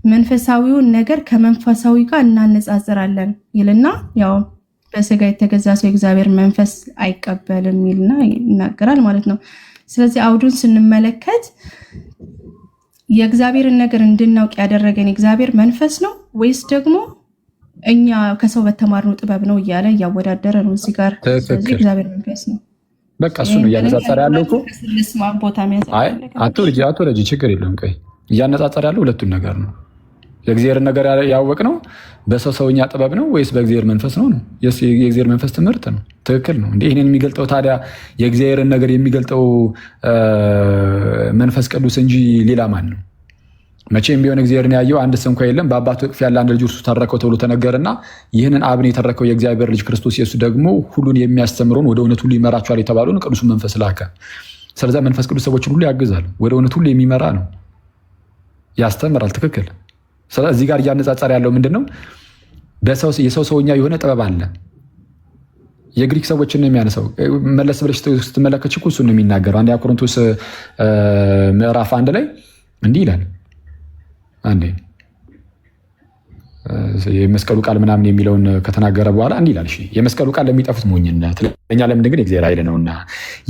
መንፈሳዊውን ነገር ከመንፈሳዊ ጋር እናነጻጽራለን ይልና ያው በስጋ የተገዛ ሰው የእግዚአብሔር መንፈስ አይቀበልም ይልና ይናገራል ማለት ነው። ስለዚህ አውዱን ስንመለከት የእግዚአብሔርን ነገር እንድናውቅ ያደረገን የእግዚአብሔር መንፈስ ነው ወይስ ደግሞ እኛ ከሰው በተማርነው ጥበብ ነው እያለ እያወዳደረ ነው እዚህ ጋር። ስለዚህ ትክክል። እግዚአብሔር መንፈስ ነው። በቃ እሱ ነው እያነጻጸረ ያለው እኮ። ልስማ ቦታ መያዝ አይ አልፈለግም። አትወረጂ፣ አትወረጂ፣ ችግር የለውም። ቆይ እያነጻጸረ ያለው ሁለቱን ነገር ነው። የእግዚአብሔርን ነገር ያወቅነው በሰው ሰውኛ ጥበብ ነው ወይስ በእግዚአብሔር መንፈስ ነው ነው? የእግዚአብሔር መንፈስ ትምህርት ነው። ትክክል ነው። እንዴ ይህንን የሚገልጠው ታዲያ የእግዚአብሔርን ነገር የሚገልጠው መንፈስ ቅዱስ እንጂ ሌላ ማን ነው? መቼም ቢሆን እግዚአብሔርን ያየው አንድ ሰው እንኳ የለም፣ በአባቱ እቅፍ ያለ አንድ ልጅ እርሱ ተረከው ተብሎ ተነገረና ይህንን አብን የተረከው የእግዚአብሔር ልጅ ክርስቶስ ኢየሱስ ደግሞ ሁሉን የሚያስተምረውን ወደ እውነት ሁሉ ይመራቸዋል የተባለውን ቅዱሱን መንፈስ ላከ። ስለዚያ መንፈስ ቅዱስ ሰዎችን ሁሉ ያግዛል፣ ወደ እውነት ሁሉ የሚመራ ነው፣ ያስተምራል። ትክክል። ስለዚህ እዚህ ጋር እያነጻጸረ ያለው ምንድን ነው? የሰው ሰውኛ የሆነ ጥበብ አለ። የግሪክ ሰዎችን ነው የሚያነሳው። መለስ ብለሽ ስትመለከች እኮ እሱን ነው የሚናገረው። አንደኛ ቆሮንቶስ ምዕራፍ 1 ላይ እንዲህ ይላል። አንዴ የመስቀሉ ቃል ምናምን የሚለውን ከተናገረ በኋላ እንዲህ ይላል። እሺ የመስቀሉ ቃል ለሚጠፉት ሞኝነት፣ ለእኛ ለምን ግን የእግዚአብሔር ኃይል ነውና፣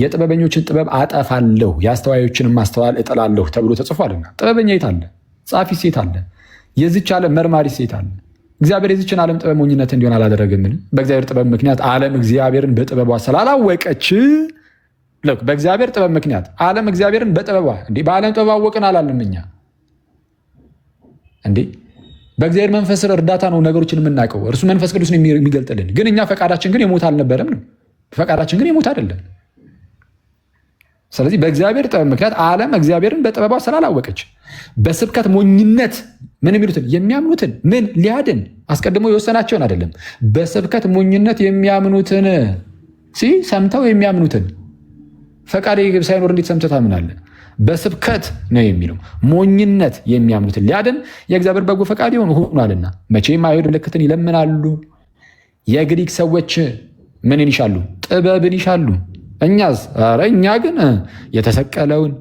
የጥበበኞችን ጥበብ አጠፋለሁ የአስተዋዮችን ማስተዋል እጥላለሁ ተብሎ ተጽፏልና። ጥበበኛ የት አለ? ጸሐፊስ የት አለ? የዚች ዓለም መርማሪስ የት አለ? እግዚአብሔር የዚችን ዓለም ጥበብ ሞኝነት እንዲሆን አላደረገምን? በእግዚአብሔር ጥበብ ምክንያት ዓለም እግዚአብሔርን በጥበቧ ስላላወቀች፣ look፣ በእግዚአብሔር ጥበብ ምክንያት ዓለም እግዚአብሔርን በጥበቧ እንዴ፣ በዓለም ጥበብ አወቅን አላልንም እኛ እንዴ። በእግዚአብሔር መንፈስ እርዳታ ነው ነገሮችን የምናውቀው። እርሱ መንፈስ ቅዱስ ነው የሚገልጥልን። ግን እኛ ፈቃዳችን ግን የሞተ አልነበረም ነው። ፈቃዳችን ግን የሞተ አይደለም። ስለዚህ በእግዚአብሔር ጥበብ ምክንያት ዓለም እግዚአብሔርን በጥበቧ ስላላወቀች በስብከት ሞኝነት ምን የሚሉትን የሚያምኑትን ምን ሊያድን አስቀድሞ የወሰናቸውን አይደለም፣ በስብከት ሞኝነት የሚያምኑትን ሰምተው የሚያምኑትን። ፈቃድ ሳይኖር እንዴት ሰምተህ ታምናለህ? በስብከት ነው የሚለው። ሞኝነት የሚያምኑትን ሊያድን የእግዚአብሔር በጎ ፈቃድ ይሆን ሆኗልና። መቼም አይሁድ ምልክትን ይለምናሉ፣ የግሪክ ሰዎች ምንን ይሻሉ? ጥበብን ይሻሉ። እኛስ? ኧረ እኛ ግን የተሰቀለውን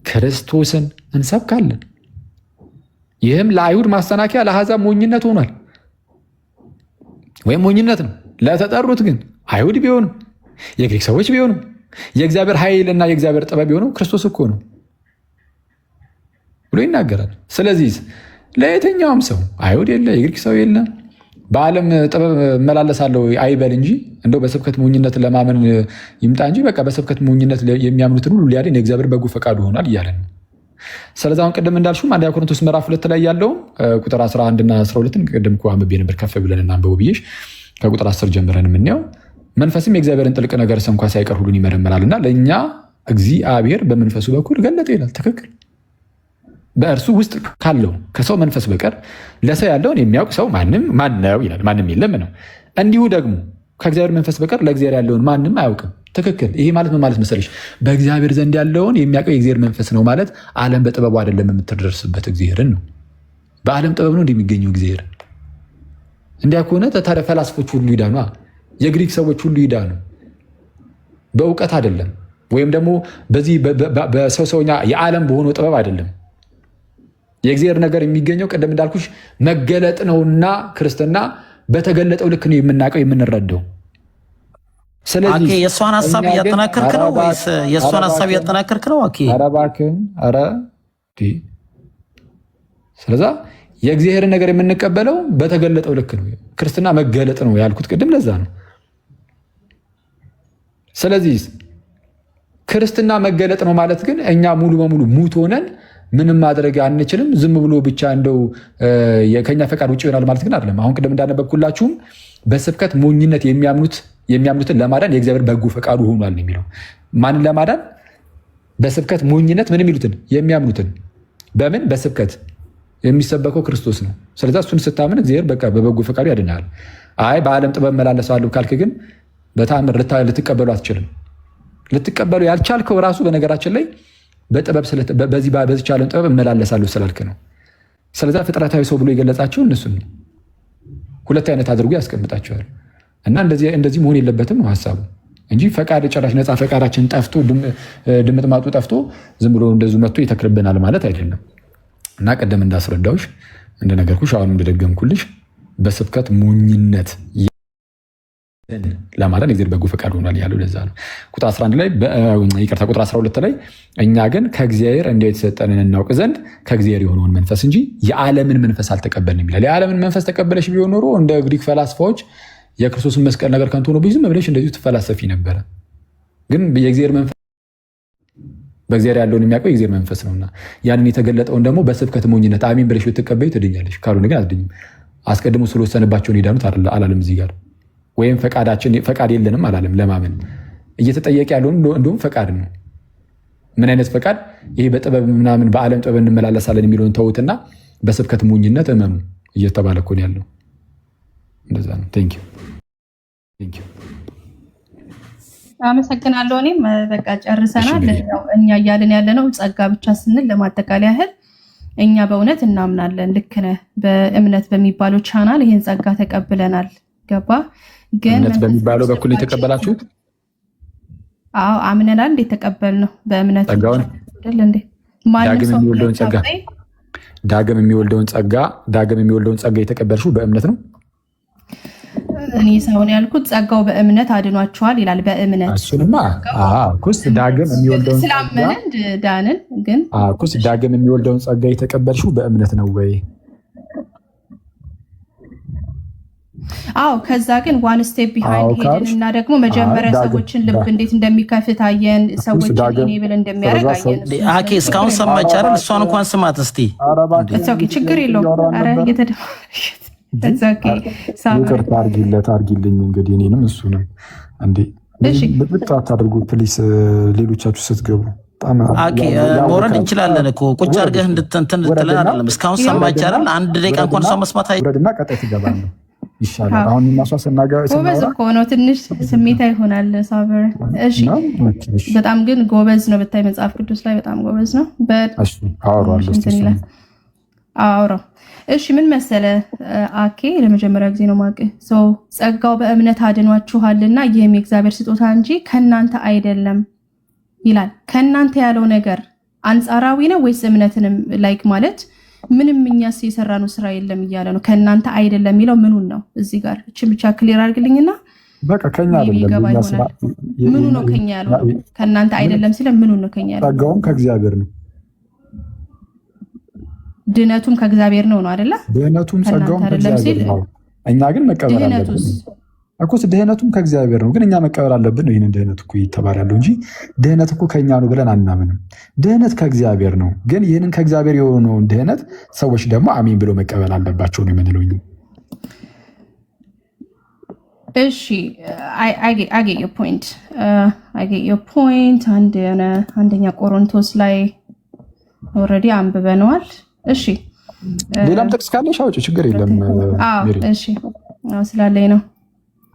ክርስቶስን እንሰብካለን። ይህም ለአይሁድ ማሰናከያ ለአሕዛብ ሞኝነት ሆኗል፣ ወይም ሞኝነት ነው። ለተጠሩት ግን አይሁድ ቢሆኑ የግሪክ ሰዎች ቢሆኑ የእግዚአብሔር ኃይልና የእግዚአብሔር ጥበብ የሆነው ክርስቶስ እኮ ነው ብሎ ይናገራል። ስለዚህ ለየትኛውም ሰው አይሁድ የለ የግሪክ ሰው የለ በዓለም ጥበብ እመላለሳለሁ አይበል እንጂ እንደው በስብከት ሞኝነት ለማመን ይምጣ እንጂ በቃ በስብከት ሞኝነት የሚያምኑትን ሁሉ ሊያድን የእግዚአብሔር በጎ ፈቃዱ ሆኗል እያለ ነው። ስለዚህ አሁን ቅድም እንዳልሽውም አንደኛ ቆሮንቶስ ምዕራፍ 2 ላይ ያለውም ቁጥር 11 እና 12ን ቅድም እኮ አንብቤ ነበር፣ ከፍ ብለን እናንብበው ብዬሽ ከቁጥር 10 ጀምረን የምናየው መንፈስም የእግዚአብሔርን ጥልቅ ነገር እንኳ ሳይቀር ሁሉን ይመረምራል እና ለእኛ እግዚአብሔር በመንፈሱ በኩል ገለጠ ይላል። ትክክል። በእርሱ ውስጥ ካለው ከሰው መንፈስ በቀር ለሰው ያለውን የሚያውቅ ሰው ማንም ማን ነው ይላል። ማንም የለም ነው። እንዲሁ ደግሞ ከእግዚአብሔር መንፈስ በቀር ለእግዚአብሔር ያለውን ማንም አያውቅም። ትክክል። ይሄ ማለት ምን ማለት መሰለሽ? በእግዚአብሔር ዘንድ ያለውን የሚያውቀው የእግዚአብሔር መንፈስ ነው ማለት ዓለም በጥበቡ አይደለም የምትደርስበት እግዚአብሔርን ነው። በዓለም ጥበብ ነው እንደሚገኘው እግዚአብሔር። እንዲያ ከሆነ ታዲያ ፈላስፎች ሁሉ ይዳኑ፣ የግሪክ ሰዎች ሁሉ ይዳኑ። በእውቀት አይደለም፣ ወይም ደግሞ በዚህ በሰው ሰውኛ የዓለም በሆነው ጥበብ አይደለም። የእግዚአብሔር ነገር የሚገኘው ቅድም እንዳልኩሽ መገለጥ ነውና ክርስትና በተገለጠው ልክ ነው የምናውቀው የምንረዳው። ስለዚህ የእሷን ሀሳብ እያጠናከርክ ነው ወይስ የእሷን ሀሳብ እያጠናከርክ ነው? አኬ ኧረ እባክህን፣ ኧረ ስለዛ የእግዚአብሔርን ነገር የምንቀበለው በተገለጠው ልክ ነው። ክርስትና መገለጥ ነው ያልኩት ቅድም ለዛ ነው። ስለዚህ ክርስትና መገለጥ ነው ማለት ግን እኛ ሙሉ በሙሉ ሙት ሆነን ምንም ማድረግ አንችልም፣ ዝም ብሎ ብቻ እንደው ከኛ ፈቃድ ውጭ ይሆናል ማለት ግን አይደለም። አሁን ቅድም እንዳነበብኩላችሁም በስብከት ሞኝነት የሚያምኑትን ለማዳን የእግዚአብሔር በጎ ፈቃዱ ሆኗል ነው የሚለው። ማንን ለማዳን? በስብከት ሞኝነት ምን የሚሉትን የሚያምኑትን። በምን? በስብከት የሚሰበከው ክርስቶስ ነው። ስለዚ እሱን ስታምን እግዚአብሔር በቃ በበጎ ፈቃዱ ያድናል። አይ በዓለም ጥበብ እመላለሳለሁ ካልክ ግን በተአምር ልትቀበሉ አትችልም። ልትቀበሉ ያልቻልከው ራሱ በነገራችን ላይ በጥበብ በዚህ በዚች ዓለም ጥበብ እመላለሳለሁ ስላልክ ነው። ስለዛ ፍጥረታዊ ሰው ብሎ የገለጻቸው እነሱን ነው። ሁለት አይነት አድርጎ ያስቀምጣቸዋል። እና እንደዚህ መሆን የለበትም ነው ሀሳቡ እንጂ ፈቃድ ጭራሽ ነፃ ፈቃዳችን ጠፍቶ ድምጥማጡ ጠፍቶ ዝም ብሎ እንደዚሁ መጥቶ ይተክልብናል ማለት አይደለም። እና ቅድም እንዳስረዳዎች እንደነገርኩሽ አሁን እንደደገምኩልሽ በስብከት ሞኝነት ለማዳን የእግዚአብሔር በጎ ፈቃድ ሆኗል ያለው ለዛ ነው። ቁጥር 11 ላይ፣ ይቅርታ፣ ቁጥር 12 ላይ እኛ ግን ከእግዚአብሔር እንዲያው የተሰጠንን እናውቅ ዘንድ ከእግዚአብሔር የሆነውን መንፈስ እንጂ የዓለምን መንፈስ አልተቀበልንም ይላል። የዓለምን መንፈስ ተቀበለሽ ቢሆን ኖሮ እንደ ግሪክ ፈላስፋዎች የክርስቶስን መስቀል ነገር ከንቱ ሆኖብሽ ዝም ብለሽ እንደዚሁ ትፈላሰፊ ነበረ። ግን የእግዚአብሔር መንፈስ፣ በእግዚአብሔር ያለውን የሚያውቀው የእግዚአብሔር መንፈስ ነውና ያንን የተገለጠውን ደግሞ በስብከት ሞኝነት አሜን ብለሽ ብትቀበይ ትድኛለሽ። ካልሆነ ግን አትድኝም። አስቀድሞ ስለወሰነባቸውን የዳኑት አላለም እዚህ ጋር፣ ወይም ፈቃዳችን ፈቃድ የለንም አላለም። ለማመን እየተጠየቀ ያለውን እንደውም ፈቃድ ነው። ምን አይነት ፈቃድ? ይሄ በጥበብ ምናምን በዓለም ጥበብ እንመላለሳለን የሚለውን ተውትና በስብከት ሞኝነት እመኑ እየተባለ እኮ ነው ያለው። እንደዛ ነው። Thank you, thank you። አመሰግናለሁ። እኔም በቃ ጨርሰናል። ያው እኛ እያልን ያለነው ጸጋ ብቻ ስንል ለማጠቃለያ ያህል እኛ በእውነት እናምናለን። ልክ ነህ። በእምነት በሚባለው ቻናል ይህን ጸጋ ተቀብለናል። ገባ ግን እምነት መንፈስ በሚባለው ቅዱስ በኩል ልባችን የተቀበላችሁት? አዎ፣ አምነናል። እንዴት ተቀበል ነው? በእምነት ጸጋውን አይደል እንዴ? ማንም ዳግም ሰው የሚወልደውን ጸጋ ሳይ ዳግም የሚወልደውን ጸጋ የተቀበልሽው በእምነት ነው። እኔ ሰውን ያልኩት ጸጋው በእምነት አድኗቸዋል ይላል። በእምነት እሱንማ ኩስ ዳግም የሚወልደውን ጸጋ ስላመንን ዳንን። ግን ኩስ ዳግም የሚወልደውን ጸጋ የተቀበልሽው በእምነት ነው ወይ? አዎ፣ ከዛ ግን one step behind ሄድን ካልሽ እና ደግሞ መጀመሪያ ሰዎችን ልብ እንዴት እንደሚከፍት አየን። ሰዎችን enable እንደሚያደርግ አየን። አኬ እስካሁን ሰማች አይደል? እሷን እንኳን ስማት እስቲ። ችግር የለውም። ኧረ ይቅርታ አርጊለት፣ አርጊልኝ። እንግዲህ እኔንም እሱንም እንዴ ብጥብጥ አታድርጉ please። ሌሎቻችሁ ስትገቡ መውረድ እንችላለን እኮ፣ ቁጭ አድርገህ እንድትንትን ልትለን አይደለም። እስካሁን ሰማች አይደል? አንድ ደቂቃ እንኳን እሷ መስማት ውረድና ቀጣይ ትገባለህ ይሻላል። አሁን እናሷ ስናገር ጎበዝ እኮ ነው። ትንሽ ስሜታ ይሆናል ሳቨር። እሺ፣ በጣም ግን ጎበዝ ነው። ብታይ መጽሐፍ ቅዱስ ላይ በጣም ጎበዝ ነው። አወራለሁ። አውራው። እሺ፣ ምን መሰለ አኬ፣ ለመጀመሪያ ጊዜ ነው ማቅ ሰው። ጸጋው በእምነት አድኗችኋልና ይህም የእግዚአብሔር ስጦታ እንጂ ከእናንተ አይደለም ይላል። ከእናንተ ያለው ነገር አንጻራዊ ነው ወይስ እምነትንም like ማለት ምንም እኛስ የሰራነው ስራ የለም እያለ ነው? ከእናንተ አይደለም የሚለው ምኑን ነው? እዚህ ጋር እችን ብቻ clear አድርግልኝና በቃ ከኛ አይደለም። ምኑ ነው ከኛ ያለው? ከእናንተ አይደለም ሲለ ምኑ ነው ከኛ ያለው? ጸጋውም ከእግዚአብሔር ነው። ድነቱም ከእግዚአብሔር ነው ነው አይደለ? ድህነቱም ጸጋውም ከእግዚአብሔር ነው። እኛ ግን መቀበል አለብን እኮ። ድህነቱም ከእግዚአብሔር ነው፣ ግን እኛ መቀበል አለብን ነው። ይህንን ድህነት እኮ ይተባል ያለው እንጂ ድህነት እኮ ከኛ ነው ብለን አናምንም። ድህነት ከእግዚአብሔር ነው፣ ግን ይህንን ከእግዚአብሔር የሆነውን ድህነት ሰዎች ደግሞ አሜን ብሎ መቀበል አለባቸው ነው የምንለው። እሺ፣ I get your point, I get your point። አንድ የሆነ አንደኛ ቆሮንቶስ ላይ already አንብበነዋል። እሺ። ሌላም ጥቅስ ካለሽ አውጪ፣ ችግር የለም። እሺ፣ ስላለኝ ነው።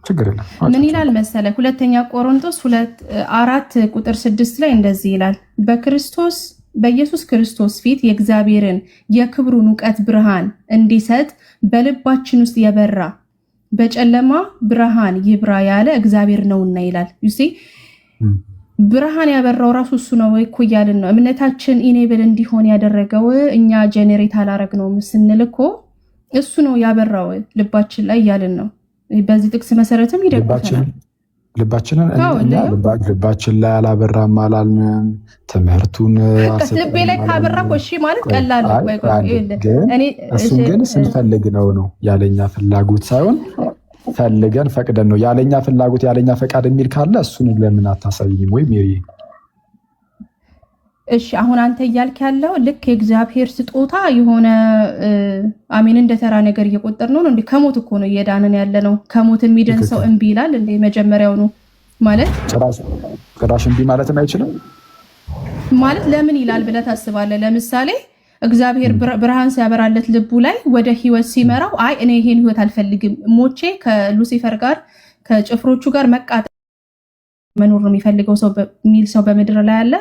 ችግር የለም። ምን ይላል መሰለ? ሁለተኛ ቆሮንቶስ 4 ቁጥር 6 ላይ እንደዚህ ይላል፣ በክርስቶስ በኢየሱስ ክርስቶስ ፊት የእግዚአብሔርን የክብሩን እውቀት ብርሃን እንዲሰጥ በልባችን ውስጥ የበራ፣ በጨለማ ብርሃን ይብራ ያለ እግዚአብሔር ነውና ይላል። You see፣ ብርሃን ያበራው ራሱ እሱ ነው እኮ እያልን ነው። እምነታችን enable እንዲሆን ያደረገው እኛ generate አላረግነውም ስንል እኮ እሱ ነው ያበራው ልባችን ላይ እያልን ነው። በዚህ ጥቅስ መሰረትም ይደግፈናል። ልባችንን እኛ ልባችን ላይ አላበራም አላልንም። ትምህርቱን ልቤ ላይ ካበራ እኮ እሺ ማለት ቀላል ነው። እሱን ግን ስንፈልግ ነው ነው ያለኛ ፍላጎት ሳይሆን ፈልገን ፈቅደን ነው። ያለኛ ፍላጎት ያለኛ ፈቃድ የሚል ካለ እሱን ለምን አታሳይኝም ወይ ሜሪ? እሺ፣ አሁን አንተ እያልክ ያለው ልክ የእግዚአብሔር ስጦታ የሆነ አሜን እንደ ተራ ነገር እየቆጠር ነው እንዴ? ከሞት እኮ ነው እየዳንን ያለ ነው። ከሞት የሚድን ሰው እምቢ ይላል እንዴ? መጀመሪያው ነው ማለት ጭራሽ እምቢ ማለትም አይችልም። ማለት ለምን ይላል ብለህ ታስባለህ? ለምሳሌ እግዚአብሔር ብርሃን ሲያበራለት ልቡ ላይ ወደ ህይወት ሲመራው፣ አይ እኔ ይሄን ህይወት አልፈልግም፣ ሞቼ ከሉሲፈር ጋር ከጭፍሮቹ ጋር መቃጠል መኖር ነው የሚፈልገው ሰው የሚል ሰው በምድር ላይ አለ?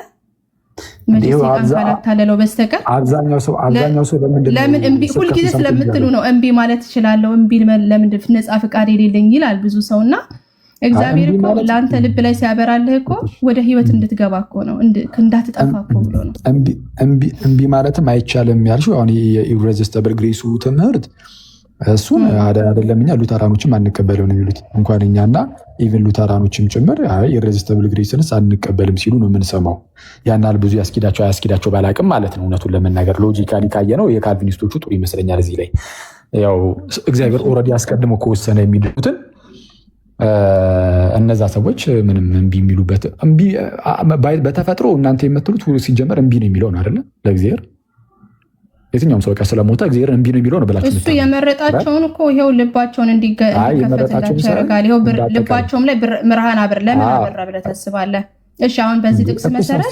መቼስ ሰይጣን ካላታለለው በስተቀር። አብዛኛው ሰው ለምንድን ነው ለምን እምቢ ስብከቱን ሁልጊዜ ሰምቶ ስለምትሉ ነው እምቢ ማለት እችላለሁ። እምቢ ለምንድን ነፃ ፍቃድ የሌለኝ ይላል ብዙ ሰው እና እግዚአብሔር እምቢ እኮ ማለት ለአንተ ልብ ላይ ሲያበራልህ እኮ ወደ ህይወት እንድትገባ እኮ ነው፣ እንዳትጠፋ እኮ ብሎ ነው። እምቢ ማለትም አይቻልም ያልሽው አሁን የ irresistible grace ኡ ትምህርት እሱን አይደለም እኛ ሉተራኖችም አንቀበልም ነው የሚሉት። እንኳን እኛና even ሉተራኖችም ጭምር irresistible grace ንስ አንቀበልም ሲሉ ነው የምንሰማው። ያን ያህል ብዙ ያስኪዳቸው አያስኪዳቸው ባላቅም ማለት ነው። እውነቱን ለመናገር logically ካየነው የካልቪኒስቶቹ ጥሩ ይመስለኛል። እዚህ ላይ ያው እግዚአብሔር already አስቀድሞ ከወሰነ የሚሉትን እነዛ ሰዎች ምንም እምቢ የሚሉበት በተፈጥሮ እናንተ የምትሉት ሲጀመር እምቢ ነው የሚለው ነው አይደለ? ለእግዚአብሔር የትኛውም ሰው በቃ ስለሞተ እግዚአብሔር እምቢ ነው የሚለው ነው ብላችሁ እሱ የመረጣቸውን እኮ ይኸው ልባቸውን እንዲከፈትላቸው ያደርጋል። ይኸው ልባቸውም ላይ ብርሃን አብር ለምን አበራ ብለህ ታስባለህ? እሺ አሁን በዚህ ጥቅስ መሰረት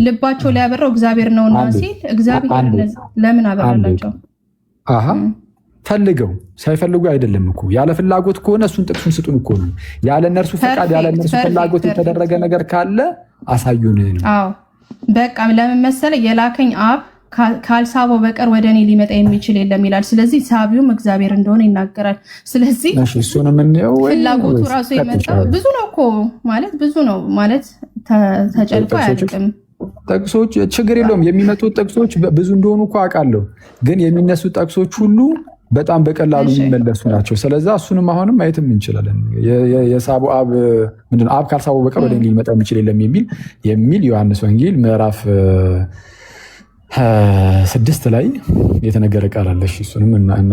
ልባቸው ላይ ያበራው እግዚአብሔር ነውና ሲል እግዚአብሔር ለምን አበራላቸው? አሀ ፈልገው ሳይፈልጉ አይደለም እኮ፣ ያለ ፍላጎት ከሆነ እሱን ጥቅሱን ስጡን እኮ ነው። ያለ እነርሱ ፈቃድ ያለ እነርሱ ፍላጎት የተደረገ ነገር ካለ አሳዩን ነው። አዎ በቃ ለምን መሰለህ፣ የላከኝ አብ ካልሳበው በቀር ወደ እኔ ሊመጣ የሚችል የለም ይላል። ስለዚህ ሳቢውም እግዚአብሔር እንደሆነ ይናገራል። ስለዚህ እሱን የምንየው ፍላጎቱ ራሱ የመጣው ብዙ ነው እኮ ማለት፣ ብዙ ነው ማለት ተጨልፎ አያልቅም። ጥቅሶች ችግር የለውም። የሚመጡት ጥቅሶች ብዙ እንደሆኑ እኮ አውቃለሁ። ግን የሚነሱ ጥቅሶች ሁሉ በጣም በቀላሉ የሚመለሱ ናቸው። ስለዛ እሱንም አሁንም ማየትም እንችላለን። የሳቡ አብ ምንድነው? አብ ካልሳበው በቀር ወደ እኔ ሊመጣ የሚችል የለም የሚል ዮሐንስ ወንጌል ምዕራፍ 6 ላይ የተነገረ ቃል አለ። እሱንም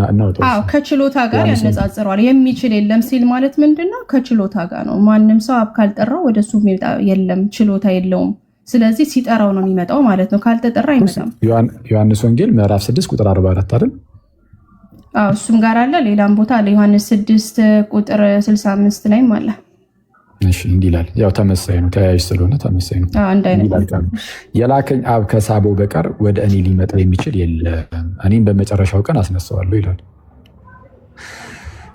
እናውጣው። አዎ ከችሎታ ጋር ያነጻጽረዋል። የሚችል የለም ሲል ማለት ምንድን ነው? ከችሎታ ጋር ነው። ማንም ሰው አብ ካልጠራው ወደ እሱ የለም፣ ችሎታ የለውም። ስለዚህ ሲጠራው ነው የሚመጣው ማለት ነው። ካልተጠራ አይመጣም። ዮሐንስ ወንጌል ምዕራፍ 6 ቁጥር 44 አይደል? አዎ እሱም ጋር አለ። ሌላም ቦታ አለ። ዮሐንስ 6 ቁጥር 65 ላይም አለ። እሺ እንዲህ ይላል። ያው ተመሳሳይ ነው፣ ተያያዥ ስለሆነ ተመሳሳይ ነው። አንድ አይነት ነው። የላከኝ አብ ከሳበው በቀር ወደ እኔ ሊመጣ የሚችል የለም፣ እኔም በመጨረሻው ቀን አስነሳዋለሁ ይላል።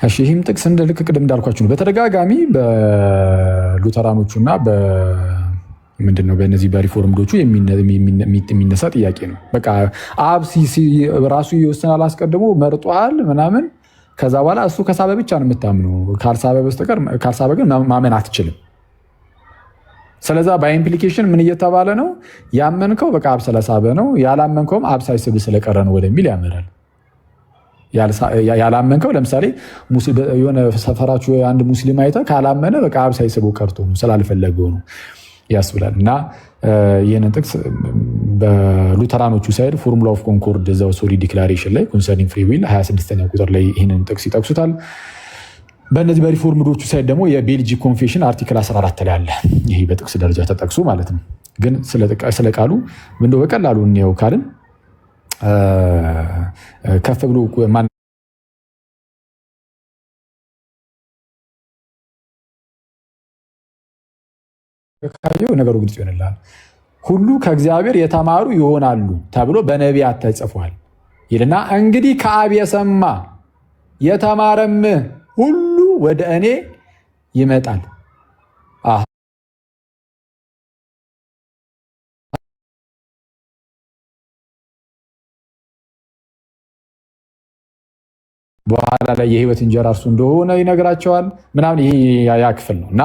እሺ ይህም ጥቅስ እንደ ልክ ቅድም እንዳልኳችሁ ነው። በተደጋጋሚ በሉተራኖቹና ምንድን ነው በእነዚህ በ Reformed ኦቹ የሚነሳ ጥያቄ ነው። በቃ አብ ራሱ ይወስናል፣ አስቀድሞ መርጧል ምናምን። ከዛ በኋላ እሱ ከሳበ ብቻ ነው የምታምነው፣ ካልሳበ በስተቀር ካልሳበ ግን ማመን አትችልም። ስለዛ በ implication ምን እየተባለ ነው? ያመንከው በቃ አብ ስለሳበ ነው፣ ያላመንከውም አብ ሳይስብ ስለቀረ ነው ወደሚል ያመራል። ያላመንከው ለምሳሌ የሆነ ሰፈራችሁ አንድ ሙስሊም አይተህ ካላመነ በቃ አብ ሳይስበው ቀርቶ ነው፣ ስላልፈለገው ነው ያስብላል። እና ይህንን ጥቅስ በሉተራኖቹ side Formula of Concord እዛው Soli Declaration ላይ concerning free will 26ኛ ቁጥር ላይ ይህንን ጥቅስ ይጠቅሱታል። በእነዚህ በ Reformed ኦቹ side ደግሞ የ Belgic Confession article 14 ላይ አለ። ይሄ በጥቅስ ደረጃ ተጠቅሶ ማለት ነው። ግን ስለ ቃሉ እንደው በቀላሉ እንየው ካልን ከፍ ብሎ ማን ካየው ነገሩ ግልጽ ይሆንልሃል። ሁሉ ከእግዚአብሔር የተማሩ ይሆናሉ ተብሎ በነቢያት ተጽፏል ይልና እንግዲህ ከአብ የሰማ የተማረም ሁሉ ወደ እኔ ይመጣል። በኋላ ላይ የህይወት እንጀራ እርሱ እንደሆነ ይነግራቸዋል ምናምን። ይሄ ያ ክፍል ነው እና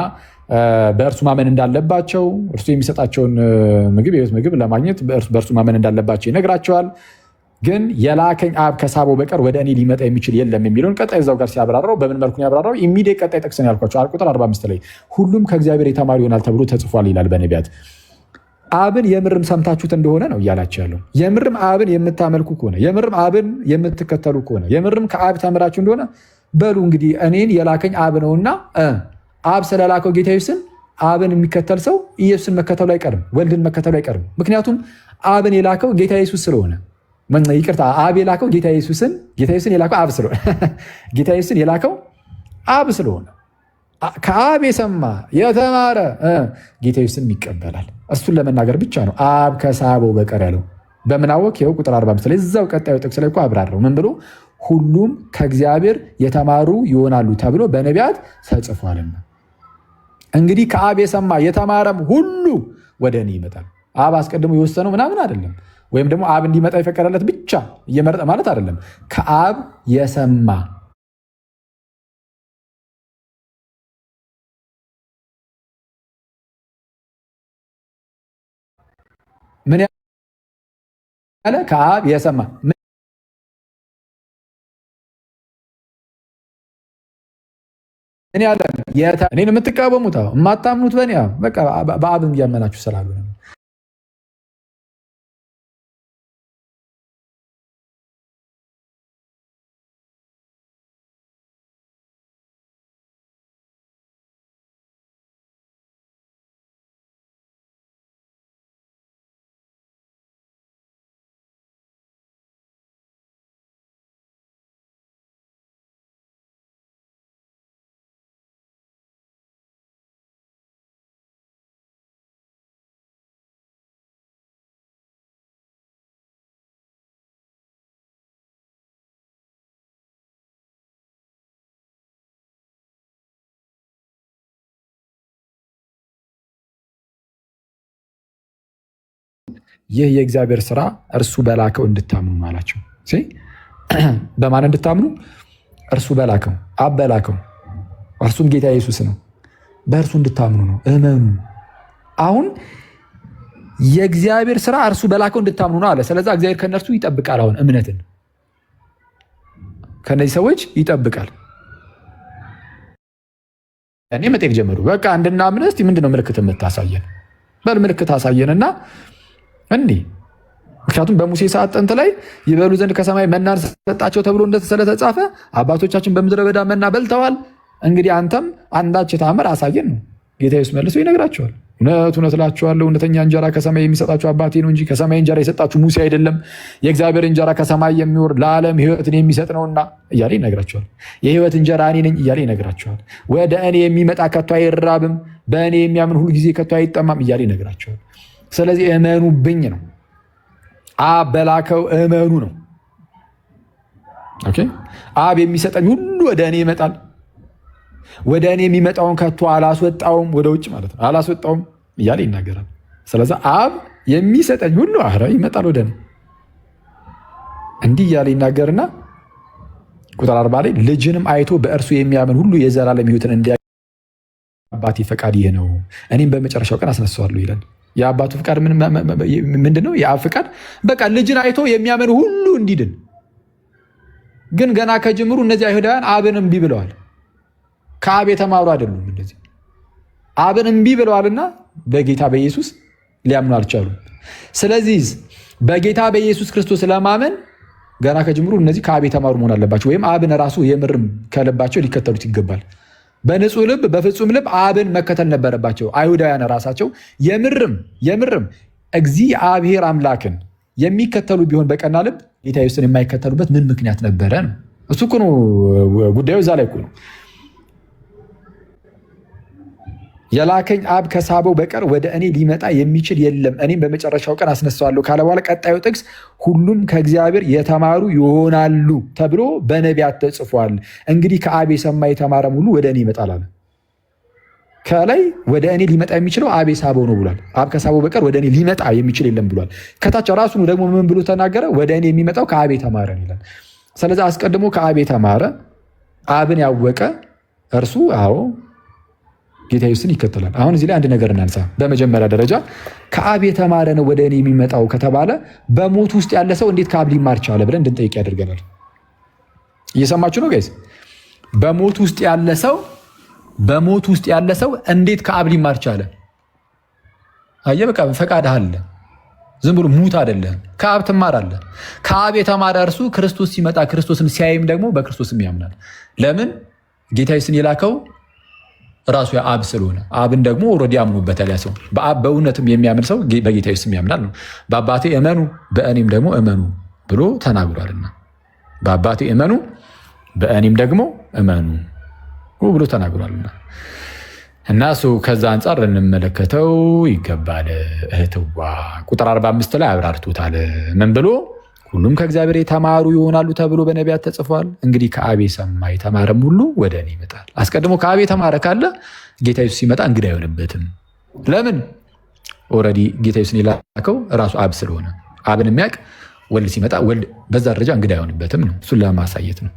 በእርሱ ማመን እንዳለባቸው፣ እርሱ የሚሰጣቸውን ምግብ የህይወት ምግብ ለማግኘት በእርሱ ማመን እንዳለባቸው ይነግራቸዋል። ግን የላከኝ አብ ከሳበው በቀር ወደ እኔ ሊመጣ የሚችል የለም የሚለውን ቀጣይ እዛው ጋር ሲያብራራው በምን መልኩ ያብራራው? Immediate ቀጣይ ጥቅስ ነው ያልኳቸው ቁጥር 45 ላይ ሁሉም ከእግዚአብሔር የተማሩ ይሆናል ተብሎ ተጽፏል ይላል በነቢያት። አብን የምርም ሰምታችሁት እንደሆነ ነው እያላቸው ያለው። የምርም አብን የምታመልኩ ከሆነ፣ የምርም አብን የምትከተሉ ከሆነ፣ የምርም ከአብ ተምራችሁ እንደሆነ በሉ እንግዲህ እኔን የላከኝ አብ ነውና አብ ስለላከው ጌታ ኢየሱስን አብን የሚከተል ሰው ኢየሱስን መከተሉ አይቀርም፣ ወልድን መከተሉ አይቀርም። ምክንያቱም አብን የላከው ጌታ ኢየሱስ ስለሆነ፣ ይቅርታ፣ አብ የላከው ጌታ ኢየሱስን፣ ጌታ ኢየሱስን የላከው አብ ስለሆነ፣ ጌታ ኢየሱስን የላከው አብ ስለሆነ ከአብ የሰማ የተማረ ጌታ ኢየሱስን ይቀበላል። እሱን ለመናገር ብቻ ነው አብ ከሳበው በቀር ያለው። በምን አወቅ? ይኸው ቁጥር 45 ላይ እዛው ቀጣዩ ጥቅስ ላይ እኮ አብራራው። ምን ብሎ? ሁሉም ከእግዚአብሔር የተማሩ ይሆናሉ ተብሎ በነቢያት ተጽፏልና። እንግዲህ ከአብ የሰማ የተማረም ሁሉ ወደ እኔ ይመጣል። አብ አስቀድሞ የወሰነው ምናምን አይደለም፣ ወይም ደግሞ አብ እንዲመጣ የፈቀደለት ብቻ እየመረጠ ማለት አይደለም። ከአብ የሰማ። ምን ያለ? ከአብ የሰማ። ምን ያለ? እኔን የምትቃወሙት የማታምኑት በእኔ በቃ በአብም እያመናችሁ ስላሉ ነው። ይህ የእግዚአብሔር ስራ እርሱ በላከው እንድታምኑ አላቸው። በማን እንድታምኑ? እርሱ በላከው፣ አብ በላከው፣ እርሱም ጌታ ኢየሱስ ነው። በእርሱ እንድታምኑ ነው። እመኑ። አሁን የእግዚአብሔር ስራ እርሱ በላከው እንድታምኑ ነው አለ። ስለዚ እግዚአብሔር ከእነርሱ ይጠብቃል። አሁን እምነትን ከእነዚህ ሰዎች ይጠብቃል። እኔ መጠየቅ ጀመሩ። በቃ እንድናምን እስኪ ምንድነው ምልክት የምታሳየን? በል ምልክት አሳየንና እንዲህ። ምክንያቱም በሙሴ ሰዓት ጥንት ላይ ይበሉ ዘንድ ከሰማይ መናን ሰጣቸው ተብሎ ስለተጻፈ አባቶቻችን በምድረ በዳ መና በልተዋል። እንግዲህ አንተም አንዳች ተአምር አሳየን ነው። ጌታ ኢየሱስ መልሶ ይነግራቸዋል። እውነት እውነት እላችኋለሁ እውነተኛ እንጀራ ከሰማይ የሚሰጣችሁ አባቴ ነው እንጂ ከሰማይ እንጀራ የሰጣችሁ ሙሴ አይደለም። የእግዚአብሔር እንጀራ ከሰማይ የሚወርድ ለዓለም ሕይወትን የሚሰጥ ነውና እያለ ይነግራቸዋል። የሕይወት እንጀራ እኔ ነኝ እያለ ይነግራቸዋል። ወደ እኔ የሚመጣ ከቶ አይራብም፣ በእኔ የሚያምን ሁል ጊዜ ከቶ አይጠማም እያለ ይነግራቸዋል። ስለዚህ እመኑብኝ ነው። አብ በላከው እመኑ ነው። Okay፣ አብ የሚሰጠኝ ሁሉ ወደ እኔ ይመጣል። ወደ እኔ የሚመጣውን ከቶ አላስወጣውም፣ ወደ ውጭ ማለት ነው፣ አላስወጣውም እያለ ይናገራል። ስለዚህ አብ የሚሰጠኝ ሁሉ አረ ይመጣል ወደ እኔ እንዲህ እያለ ይናገርና ቁጥር 40 ላይ ልጅንም አይቶ በእርሱ የሚያምን ሁሉ የዘላለም ሕይወትን እንዲያ አባቴ ፈቃድ ይህ ነው፣ እኔም በመጨረሻው ቀን አስነሳዋለሁ ይላል። የአባቱ ፍቃድ ምንድን ነው? የአብ ፍቃድ በቃ ልጅን አይቶ የሚያምን ሁሉ እንዲድን። ግን ገና ከጅምሩ እነዚህ አይሁዳውያን አብን እምቢ ብለዋል። ከአብ የተማሩ አይደሉም። እነዚህ አብን እምቢ ብለዋልና በጌታ በኢየሱስ ሊያምኑ አልቻሉም። ስለዚህ በጌታ በኢየሱስ ክርስቶስ ለማመን ገና ከጅምሩ እነዚህ ከአብ የተማሩ መሆን አለባቸው። ወይም አብን ራሱ የምርም ከልባቸው ሊከተሉት ይገባል። በንጹህ ልብ በፍጹም ልብ አብን መከተል ነበረባቸው። አይሁዳውያን ራሳቸው የምርም የምርም እግዚአብሔር አምላክን የሚከተሉ ቢሆን በቀና ልብ ጌታ ኢየሱስን የማይከተሉበት ምን ምክንያት ነበረ ነው? እሱ እኮ ነው ጉዳዩ፣ እዛ ላይ እኮ ነው። የላከኝ አብ ከሳበው በቀር ወደ እኔ ሊመጣ የሚችል የለም፣ እኔም በመጨረሻው ቀን አስነሳዋለሁ ካለ በኋላ ቀጣዩ ጥቅስ ሁሉም ከእግዚአብሔር የተማሩ ይሆናሉ ተብሎ በነቢያት ተጽፏል። እንግዲህ ከአብ የሰማ የተማረም ሁሉ ወደ እኔ ይመጣል አለ። ከላይ ወደ እኔ ሊመጣ የሚችለው አብ የሳበው ነው ብሏል። አብ ከሳበው በቀር ወደ እኔ ሊመጣ የሚችል የለም ብሏል። ከታች ራሱን ደግሞ ምን ብሎ ተናገረ? ወደ እኔ የሚመጣው ከአብ የተማረ ይላል። ስለዚህ አስቀድሞ ከአብ የተማረ አብን ያወቀ እርሱ አዎ ጌታ ኢየሱስን ይከተላል። አሁን እዚህ ላይ አንድ ነገር እናንሳ። በመጀመሪያ ደረጃ ከአብ የተማረ ነው ወደ እኔ የሚመጣው ከተባለ በሞት ውስጥ ያለ ሰው እንዴት ከአብ ሊማር ቻለ ብለን እንድንጠይቅ ያደርገናል። እየሰማችሁ ነው guys? በሞት ውስጥ ያለ ሰው በሞት ውስጥ ያለ ሰው እንዴት ከአብ ሊማር ቻለ? አየህ፣ በቃ ፈቃድ አለ። ዝም ብሎ ሙት አይደለም። ከአብ ትማራለህ። ከአብ የተማረ እርሱ ክርስቶስ ሲመጣ ክርስቶስን ሲያይም ደግሞ በክርስቶስም ያምናል። ለምን? ጌታ ኢየሱስን የላከው ራሱ አብ ስለሆነ አብን ደግሞ already አምኖበታል። ያ ሰው በአብ በእውነትም የሚያምን ሰው በጌታ ኢየሱስም ያምናል ነው። በአባቴ እመኑ በእኔም ደግሞ እመኑ ብሎ ተናግሯልና በአባቴ እመኑ በእኔም ደግሞ እመኑ ብሎ ተናግሯልና እና እሱ ከዛ አንጻር ልንመለከተው ይገባል። እህትዋ ቁጥር 45 ላይ አብራርቶታል። ምን ብሎ? ሁሉም ከእግዚአብሔር የተማሩ ይሆናሉ ተብሎ በነቢያት ተጽፏል። እንግዲህ ከአብ የሰማ የተማረም ሁሉ ወደ እኔ ይመጣል። አስቀድሞ ከአብ የተማረ ካለ ጌታ ኢየሱስ ሲመጣ እንግዳ አይሆንበትም። ለምን? Already ጌታ ኢየሱስን የላከው ራሱ አብ ስለሆነ አብን የሚያውቅ ወልድ ሲመጣ ወልድ በዛ ደረጃ እንግዳ አይሆንበትም ነው። እሱን ለማሳየት ነው።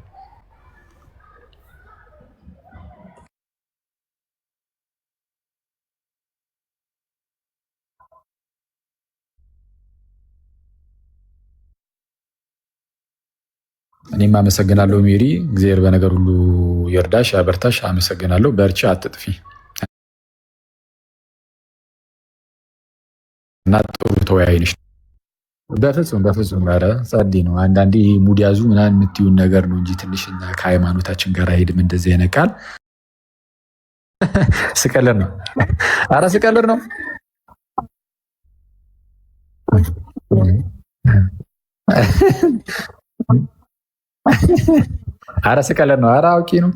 እኔም አመሰግናለሁ ሜሪ። እግዚአብሔር በነገር ሁሉ ይርዳሽ፣ ያበርታሽ። አመሰግናለሁ። በርቺ፣ አትጥፊ እና ጥሩ ተወያይ ነሽ። በፍጹም በፍጹም፣ ኧረ ጸዴ ነው። አንዳንዴ mood ያዙ ምናምን የምትዩን ነገር ነው እንጂ ትንሽ እኛ ከሃይማኖታችን ጋር አይሄድም እንደዚህ አይነት ቃል። ስቀልድ ነው። ኧረ ስቀልድ ነው። ኧረ ስቀልድ ነው። ኧረ አውቄ ነው።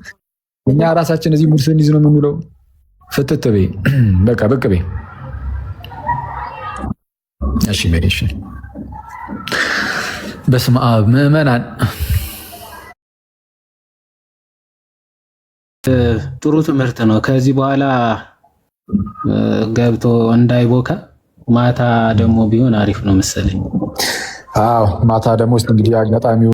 እኛ ራሳችን እዚህ mood ስንይዝ ነው የምንውለው። ፍትት በይ በቃ ብቅ በይ። እሺ ሜሪ፣ እሺ። በስመ አብ ምዕመናን ጥሩ ትምህርት ነው። ከዚህ በኋላ ገብቶ እንዳይቦካ ማታ ደግሞ ቢሆን አሪፍ ነው መሰለኝ። አዎ ማታ ደግሞ እንግዲህ አጋጣሚው